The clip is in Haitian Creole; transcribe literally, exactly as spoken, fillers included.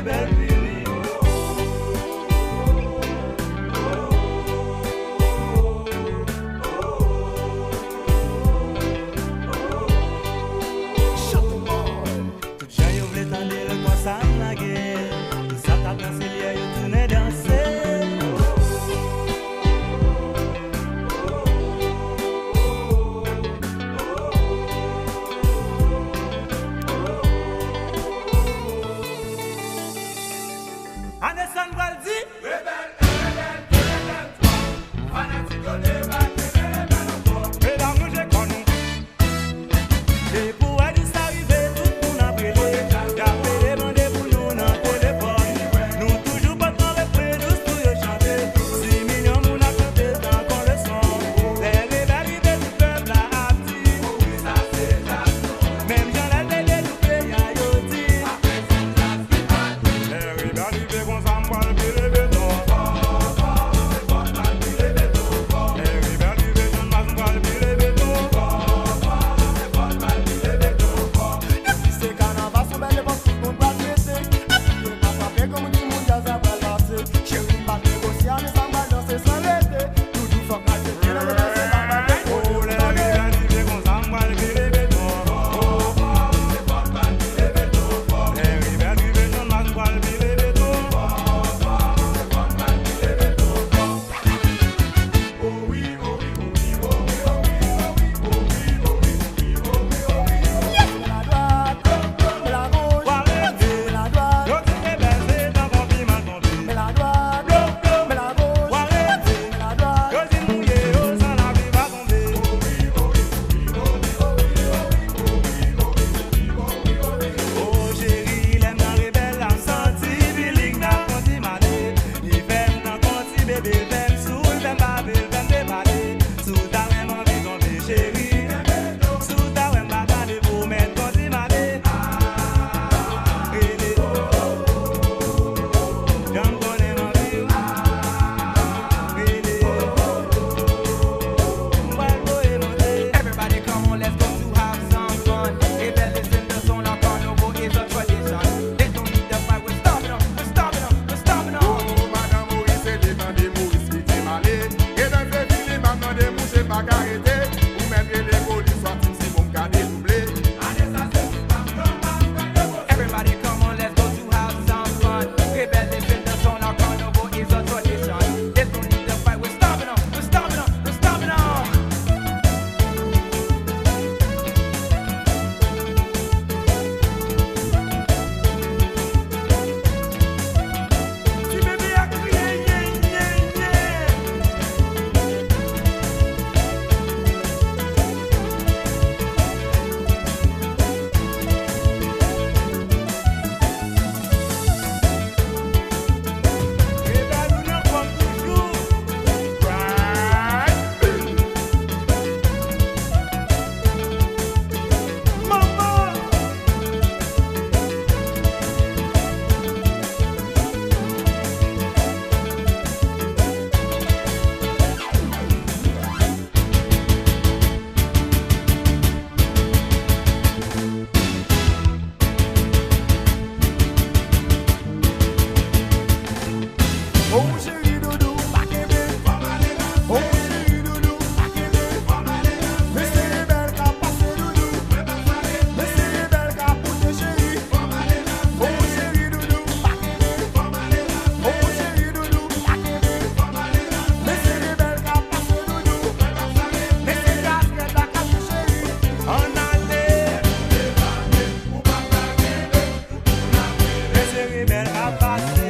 Bèl pi wi. Tout jan yo vle tande l konsa m lage. Sa t ap danse l yè yo tounen danse. Anesan pral di. Rebèl, rebèl, rebèl, fanatik yo debake, rebèl ankò. Medam, nou je kò nou. E pou wè di sa rive, tout moun ap rele. Y ap rele mande pou nou nan telefòn. Nou toujou pran tan refren dous pou yo chante. Sis milyon moun ap chante tankou leson. Lè rebèl rive, tout pèp la ap di. Menm jan lè l te detou peyi a, yo di. Lè rebèl rive konsa, m pral pile beton. Lè rebèl rive, Channmas, m pral pile beton. Depi se kanaval, se yon bèl epòk, tout moun pral pete. Epi yo pa frape, granmoun, timoun, djaz la pral pase. Cheri, m pa negosye, men sa m pral danse san rete. Doudou fòk al teke nan mwen se pa mal. Oh, lè rebèl rive konsa, m pral pile beton. Lè rebèl rive, Channmas, m pral pile beton. Oh, cheri, lè m nan rebèl la, m santi feeling nan kontinye male. Li fè m tankou ti bebe, fè m sou l, fè m babe l, fè m depale. Si w ta wè m anvi tonbe, cheri. Si w ta wè m pa gade pou w mèt kontinye male. Rele. Jan m konnen m anvi w. Rele. M pral voye monte. Everybody come on, let's go to have some fun. Rebel is in the zone, our carnival is a tradition. There's no need to fight, we're stomping 'em, we're stomping 'em, we're stomping 'em. Oh, madanm Moris, se devan de Moris ki te male. Rebel se vini, m ap mande mouche pa ka rete. Ou mèt rele polis, sòti m si bon m ka dedoub. Everybody come on, let's go to have some fun. Rebel is in the zone, our carnival is a tradition. There's no need to fight, we're stomping 'em, we're stomping 'em, we're stomping 'em. Ti bebe a kriye, yen, yen, yen. Rebèl ou nan fòm toujou. Right. Manman. Oh, cheri doudou, pa kenbe. Oh, cheri doudou, pa kenbe. Men se rebèl k ap pase doudou. Men se rebèl k ap pote cheri. Oh, cheri doudou, pa kenbe. Oh, cheri doudou, pa kenbe. Men se rebèl k ap pase doudou. Men se kaskèt la k ap cheri. Ann ale. Men se rebèl k ap pase.